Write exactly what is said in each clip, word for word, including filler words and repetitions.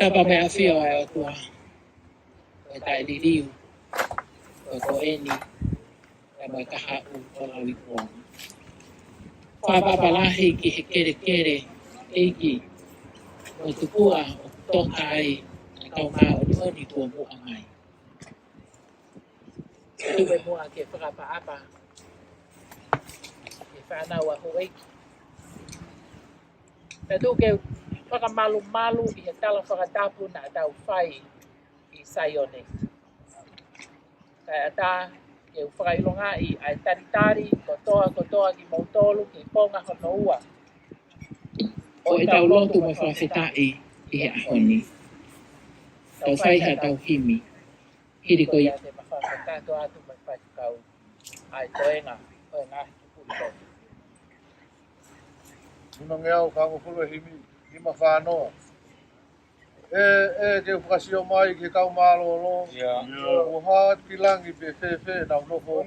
Tapa mo e ʻafio ʻa e ʻOtua, ʻo e taʻeliliu, ʻo e ko eni, pea mo e kahaʻu ʻo lauikuonga. Fakaʻapaʻapa lahi ki he kelekele, ʻEiki, ʻo e tupuʻa ʻoku toka ai ʻa e kau māʻoniʻoni kuo muʻa mai. Tuku muʻa ke fakaʻapaʻapa ki he fānau ʻa houʻeiki. Pea tuku ke fakamalumalu ʻi he tala fakatapu naʻa tau fai ʻi Saione. Kae ʻatā ke u fakaʻilongaʻi ʻa e talitali kotoa kotoa kimoutolu ki he konga hono ua ʻo ʻetau lotu mo e fakafetaʻi ʻi he ʻaho ni. Tau fai haʻatau himi, hili ko ia te ma fakakakato atu mo e faifekau ʻa e toenga ʻo e ngaahi kupuʻi lotu. Unangeau fāngofulu e himi, himi fānoa. ʻE, ʻe, ke u fakasio mai ki he kau mālōlō. ʻIo. ʻO hā ki langi pe fēfē ʻenau nofo.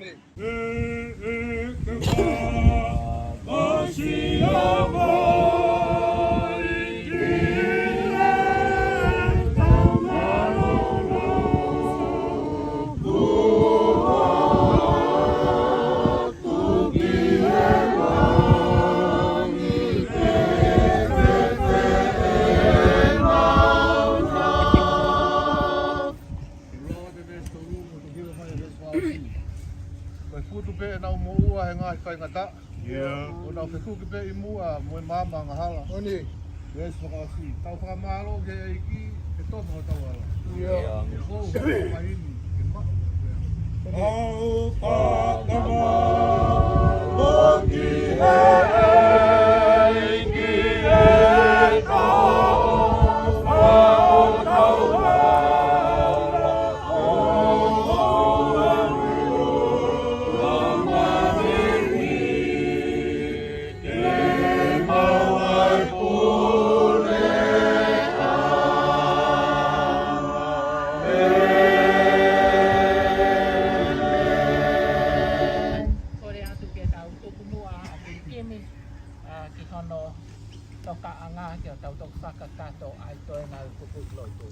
Ko e futu pē ʻenau moʻua he ngaahi faingataʻa. ʻIo. ʻO nau fetuki pē ʻi muʻa mo e maama angahala. Oni. Veesi fakaʻosi. Tau fakamālō ki he ʻEiki, he tofa hotau ala. ʻIo. He hou, he mahini, he maʻu. Au fakamālō ki he ʻEiki, he tofa hotau ala. Kole atu ke tau tuku muʻa ʻa Pilikimi, ʻa, ki hono tokaʻanga ke tau toki fakakakato ʻa e toenga ʻo e kupuʻi lotu.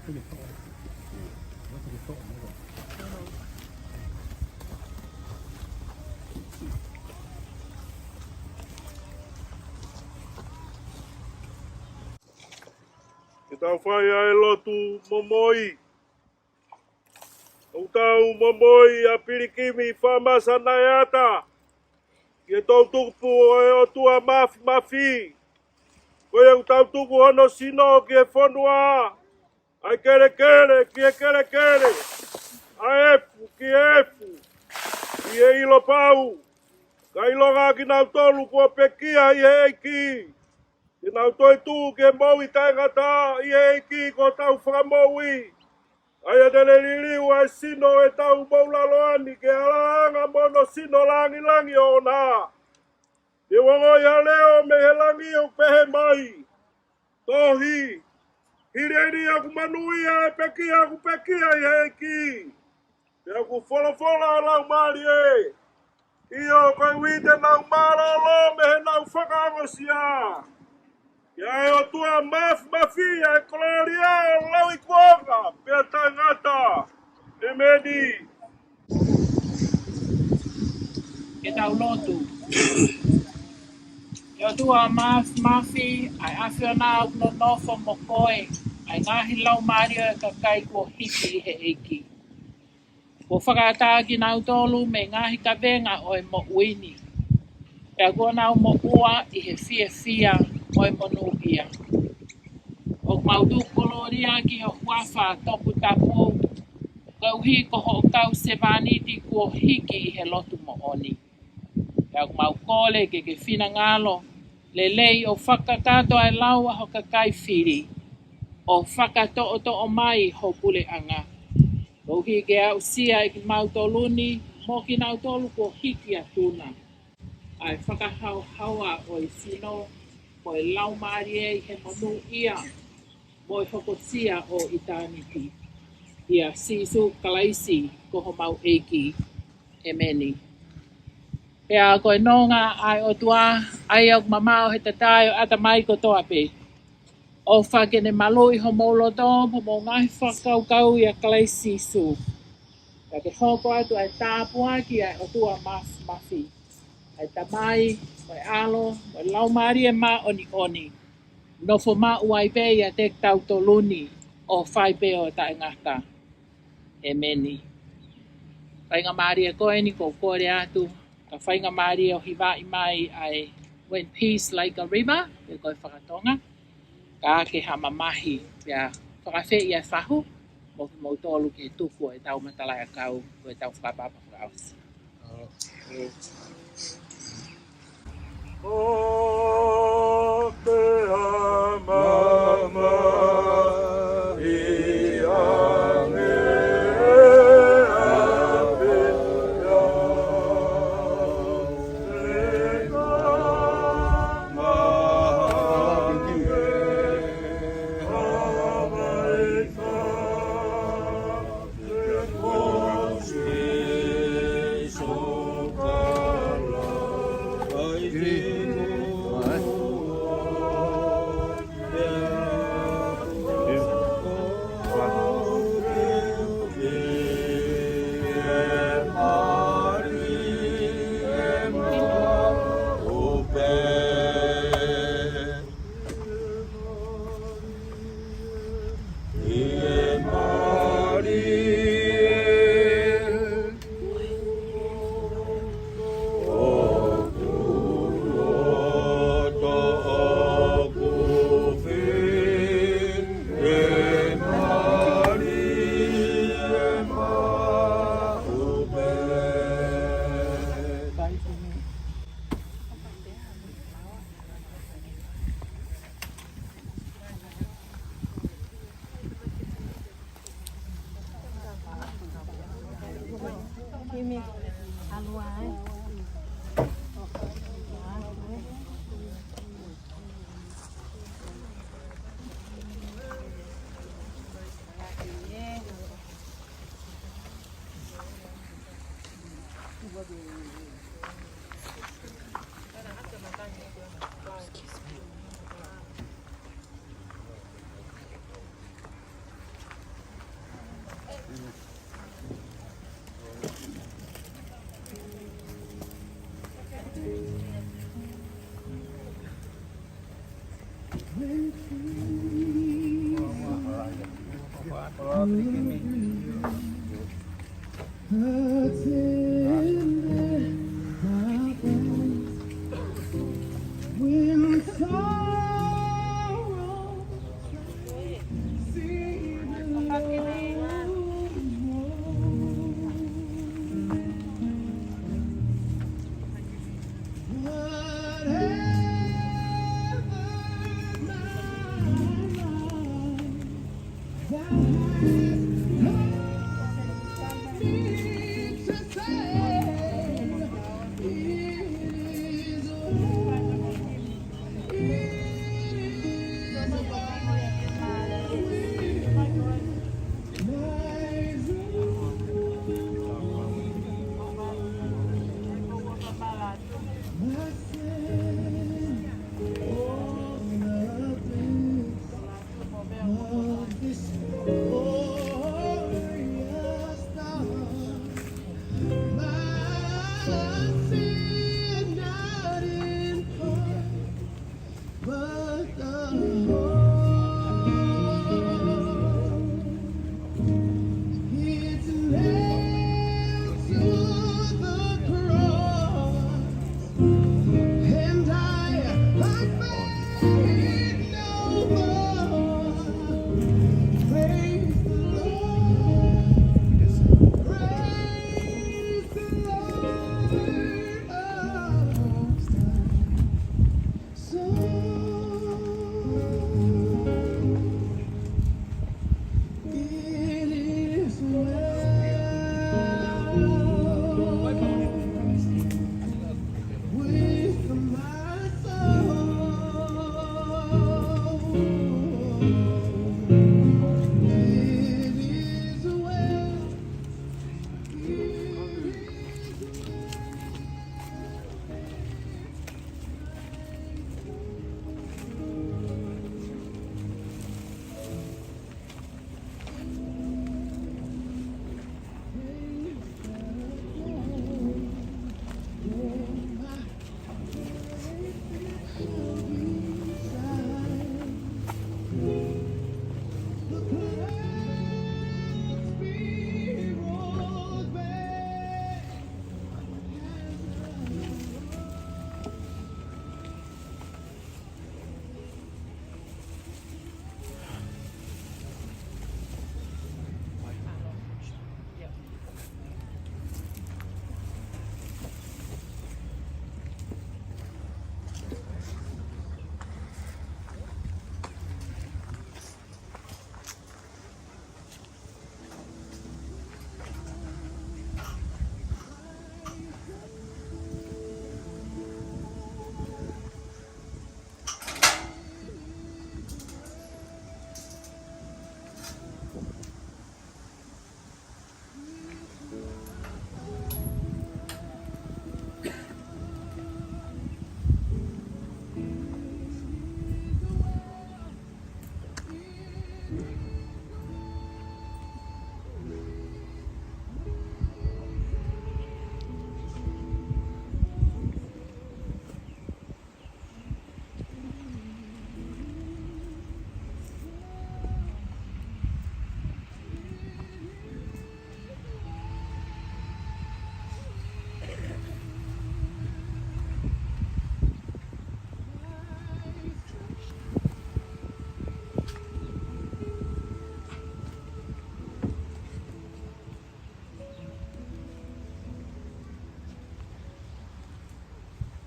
Ke tau fai ʻa e lotu momoi. ʻOku tau momoi ʻa Pilikimi Famasanaeata ki he toʻutupu ʻo e ʻOtua Mafimafi. Ko ia ʻoku tau tuku hono sino ki he fonua, ʻa e kelekele ki he kelekele, ʻa e efu ki he efu, ʻi he ʻilo pau, kae ʻilonga kinautolu kuo pekia ʻi he ʻEiki, ke nau toetuʻu ke moʻui taʻengata ʻi he ʻEiki ko hotau Fakamoʻui. ʻA ia te ne liliu ʻa e sino ʻo ʻetau moʻulaloa ni ki he ʻalanga mo hono sino langilangi ʻoʻona. Te u ongoʻi ha leʻo mei he langi ʻoku pehē mai: Tohi, hili eni ʻoku monūʻia ʻa e pekia ʻoku pekia ʻi he ʻEiki. Pea ʻoku folofola ʻa e Laumālie: ʻIo, koeʻuhi te nau mālōlō mei heʻenau fakaongosia. Ki he ʻOtua Mafimafi ʻa e kolōlia, ʻo lauikuonga pea taʻengata. ʻEmeni. Ke tau lotu. ʻE ʻOtua Mafimafi, ʻa e ʻAfiona ʻoku nonofo mo koe, ʻa e ngaahi laumālie ʻo e kakai kuo hiki ʻi he ʻEiki, kuo fakaʻatā kinautolu mei he ngaahi kavenga ʻo e moʻui ni, pea kuo nau moʻua ʻi he fiefia mo e monūʻia. ʻOku mau tuku kolōlia ki ho huafa toputapu, koeʻuhi ko hoʻo kau sevāniti kuo hiki ʻi he lotu moʻoni. Pea ʻoku mau kole ke ke finangalo lelei ʻo fakakakato ʻa e lau ʻa ho kakai fili, ʻo fakatoʻotoʻo mai ho puleʻanga, koeʻuhi ke aʻusia ʻe kimautolu ni mo kinautolu kuo hiki atu na ʻa e fakahaohaoa ʻo e sino mo e laumālie ʻi he monūʻia mo e hokosia ʻo ʻitāniti. ʻIa Sīsū Kalaisi ko homau ʻEiki. ʻEmeni. Pea ko e nonga ʻa e ʻOtua, ʻa ia ʻoku mamaʻo he tatae ʻo e ʻatamai kotoa pē, ʻofa ke ne maluʻi homou loto mo hoʻomou ngaahi fakakaukau ʻia Kalaisi Sīsū. Pea ke hoko atu ʻa e tāpuaki ʻa e ʻOtua Mafimafi, ʻa e Tamai, mo e ʻAlo, mo e Laumālie Māʻoniʻoni, nofo maʻu ai pē ʻiate kitautolu ni, ʻo fai pē ʻo taʻengata. ʻEmeni. Faingamālie ko eni ʻoku ou kole atu, ka faingamālie ʻo hivaʻi mai ʻa e When Peace Like a River, pe ko e fakatonga, ka ke ha mamahi, pea fakafeʻiloaki ʻa e fahu, mo kimoutolu ke tuku ʻetau matalaʻiʻakau, ko ʻetau fakaʻapaʻapa fakaʻosi.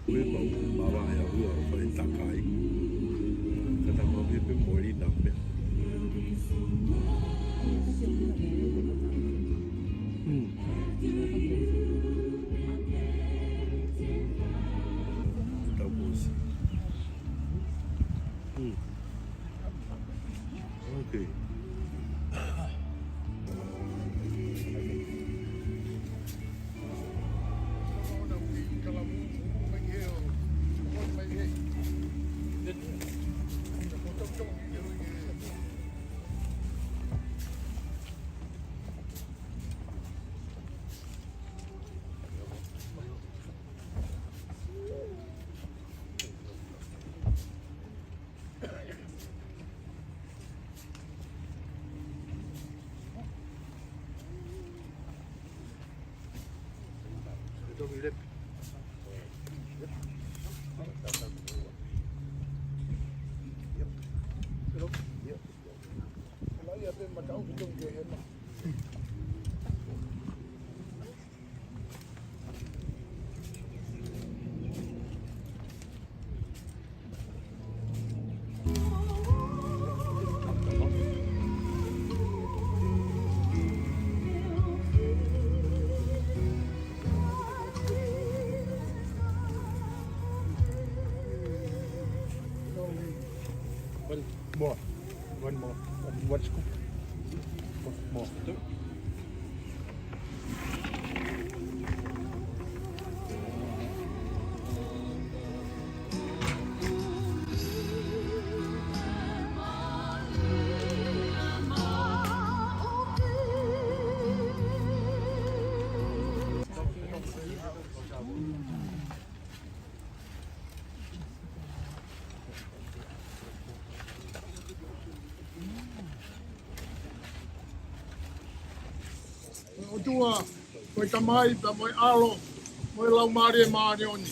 Ue mau, mau ʻa e ua ʻo fai takai. Ka ta mau pē pē moli na pē. Hmm. Tau kuo ʻosi. Hmm. Okay. One more. One more. One, one scoop. One more. Ko e ʻOtua, ko e Tamai, pea mo e ʻAlo, mo e Laumālie Māʻoniʻoni.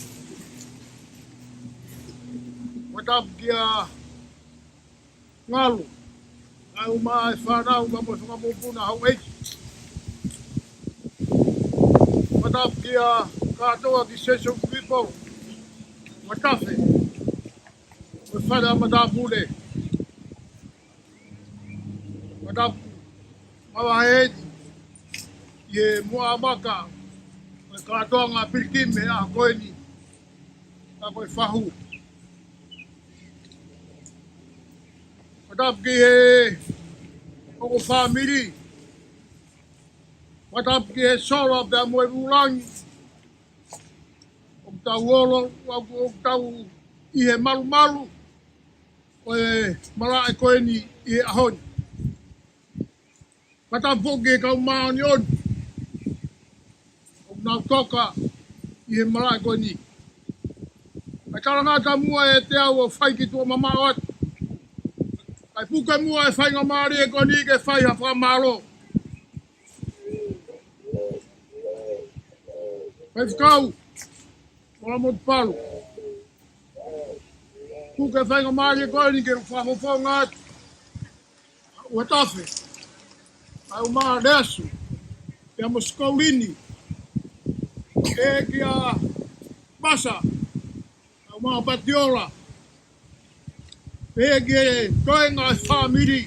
Fakatapu kia Ngalu, kae ʻumaʻā e fānau, pea mo e fanga mokopuna houʻeiki. Fakatapu kia kātoa ki Session People, mo Tafe, mo e fale ʻa matāpule. Fakatapu mavahe ʻi he muʻa maka, mo e kātoanga pilikimi he ʻaho ko eni, ka ko e fahu. Fakatapu ki he ongo fāmili. Fakatapu ki he sola pea mo e vūlangi. ʻOku tau olo, ʻoku, ʻoku tau ʻi he malumalu ʻo e malaʻe ko eni ʻi he ʻaho ni. Fakatapu foki ki he kau māʻoniʻoni ʻoku nau toka ʻi he malaʻe ko eni. Kae talangata muʻa ʻiate au ʻo fai ki tuʻa mamaʻo atu. Kae puke muʻa e faingamālie ko eni ke fai ha fakamālō. Faifekau Mola Motupalu. Puke faingamālie ko eni ke u fakafofonga atu ʻa Tafe, kae ʻumaʻā Leasu, pea mo Sikoulini, ē kia Masa, kae ʻumaʻā Patiola, pehē ki he toenga e fāmili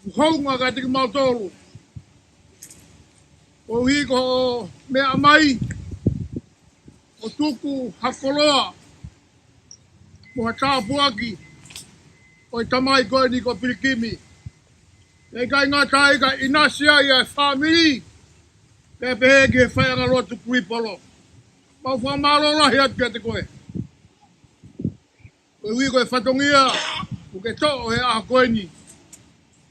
ʻoku hounga kiate kimautolu. Koeʻuhi ko e meʻa mai ʻo tuku ha koloa mo ha tāpuaki ʻo e tamai ko eni ko Pilikimi. Pea ʻikai ngata ai, ka ʻinasi ai ʻa e fāmili, pea pehē ki he faiʻanga lotu Kuipolo. Mau fakamālō lahi atu kiate koe. Koeʻuhi ko e fatongia ʻoku ke toʻo he ʻaho ko eni,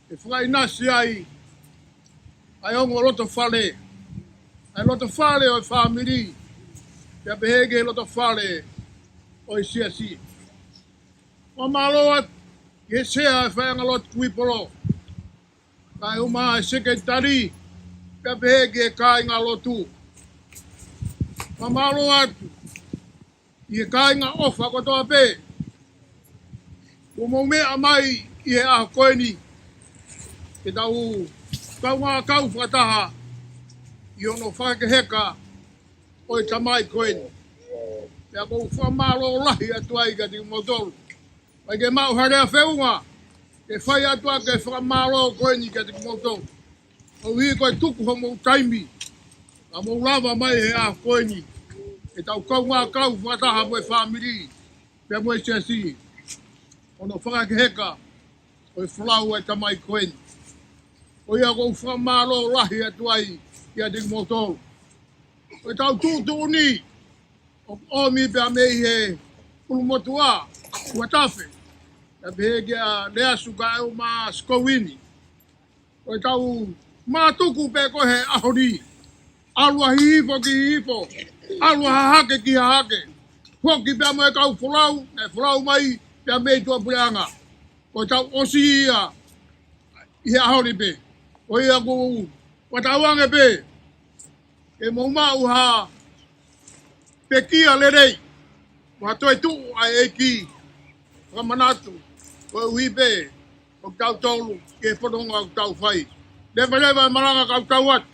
ke fakaʻinasi ai ʻa e ongo loto fale, ʻa e loto fale ʻo e fāmili, pea pehē ki he loto fale ʻo e siasi. Fakamālō atu ki he sea e faiʻanga lotu Kuipolo, kae ʻumaʻā e sekelitali, pea pehē ki he kāinga lotu. Fakamālō atu ʻi he kāinga ʻofa kotoa pē kuo mou meʻa mai ʻi he ʻaho ko eni, ke tau kaungā kau fakataha ʻi hono fakakeheka ʻo e tamai ko eni. Pea ʻoku ou fakamālō lahi atu ai kiate kimoutolu. ʻIkai ke maʻu ha lea feʻunga ke fai atu ʻa e fakamālō ko eni kiate kimoutolu. Koeʻuhi ko e tuku homou taimi, ka mou lava mai he ʻaho ko eni, ke tau kaungā kau fakataha mo e fāmili, pea mo e siasi, hono fakakeheka ʻo e folau ʻa e tamai ko eni. Ko ia ʻoku ou fakamālō lahi atu ai kiate kimoutolu. Ko ʻetau tuʻutuʻuni ʻoku ʻomi pea mei he ʻulumotuʻa, ʻUa Tafe, pea pehē kia Leasu kae ʻumaʻā Sikoulini. Ko ʻetau mātuku pē ko ē he ʻaho ni. ʻAlu ʻa Hihifo ki Hihifo, ʻalu ʻa Hahake ki Hahake. Foki pea mo e kau folau, naʻe folau mai pea mei tuʻapuleʻanga. Ko ʻetau ʻosi ia ʻi he ʻaho ni pē. Ko ia ʻoku ou tauange pē ke mou maʻu ha pekia lelei, mo ha toetuʻu ʻa e ʻEiki, fakamanatu, koeʻuhi pē ko kitautolu, ki he fononga ʻoku tau fai. Leveleva e malanga, ka u tau atu.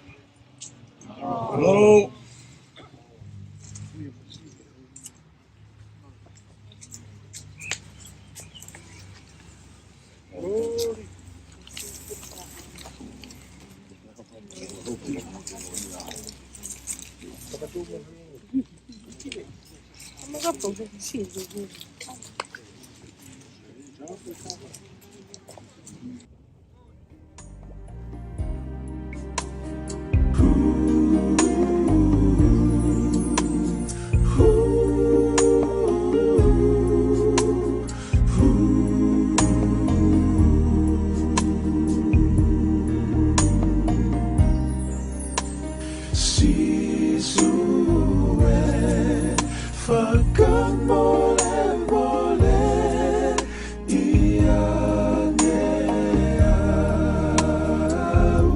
Sīsū ē, fakamolemole ʻiate au.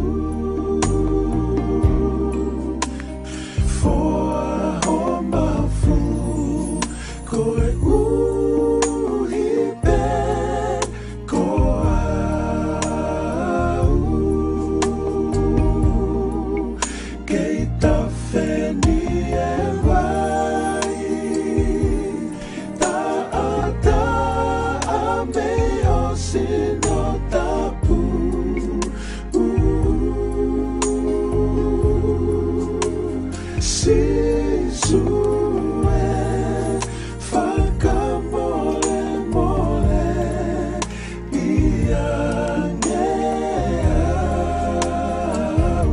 Foaki ho mafu koeʻuhi pē ko au. Kei tafe ni e vai, taʻataʻa mei ho sino tapu. Sīsū ē, fakamolemole ʻiate au.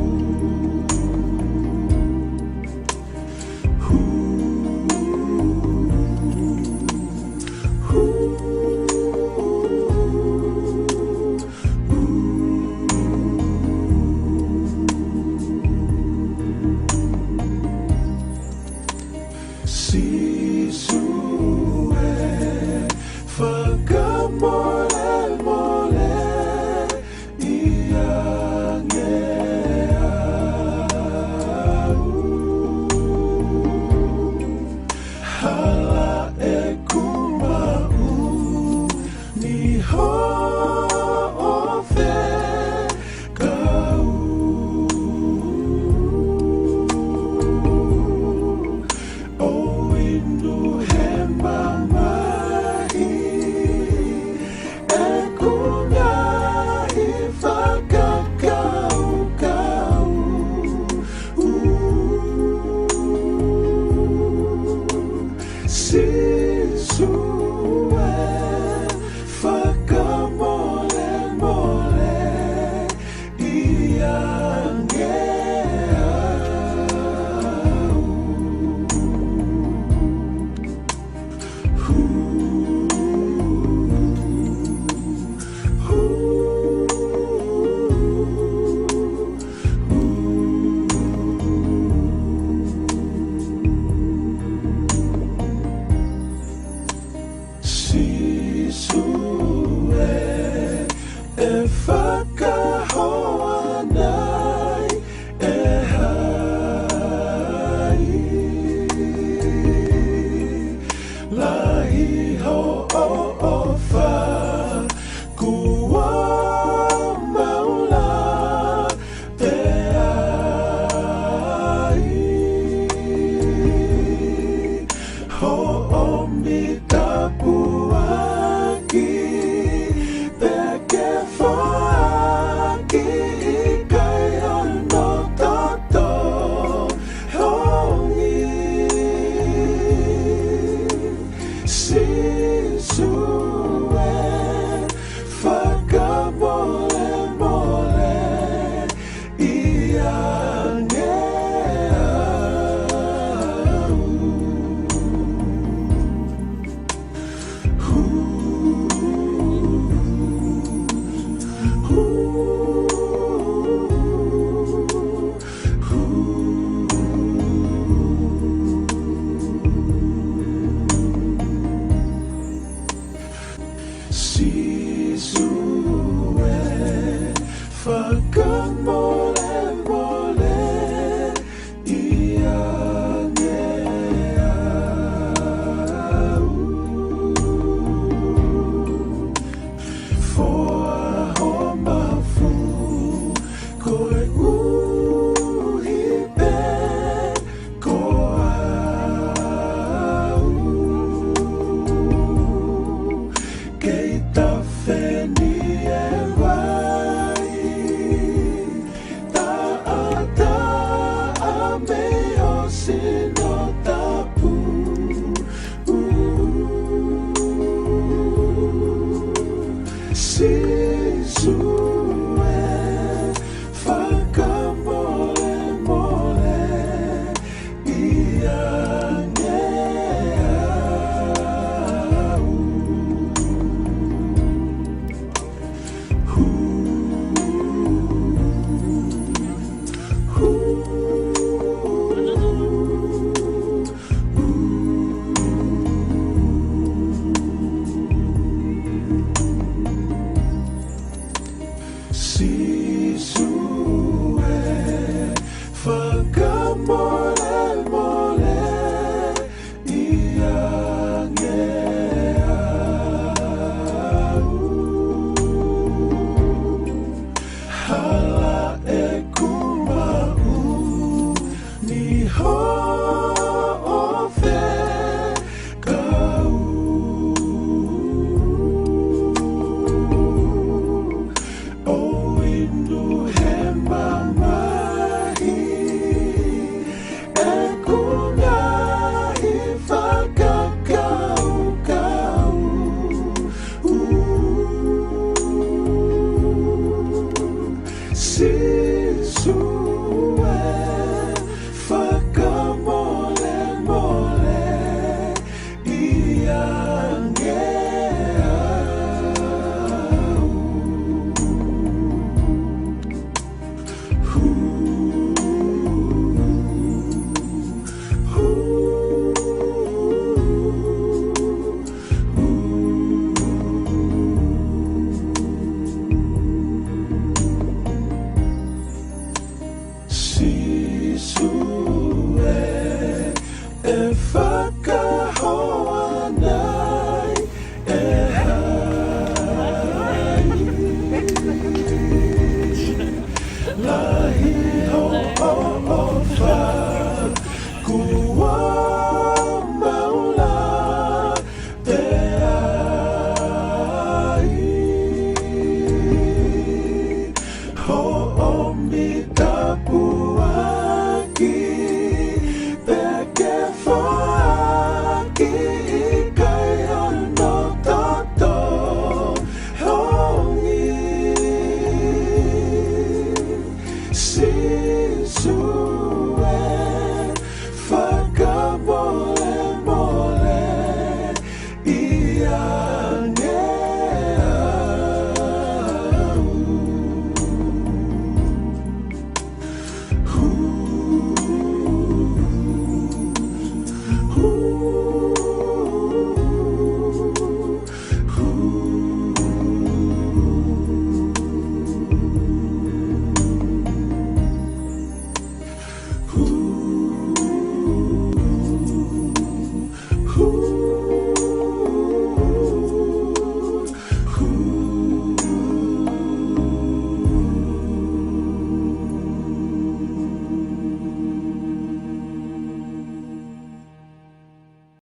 Sīsū ē, fakamolemole ʻiate au. Hala ʻeku maʻu ni hoʻo fekau. ʻO inu he mamahi ʻeku ngaahi fakakaukau. Sīsū ē, fakamolemole ʻiate au. Sīsū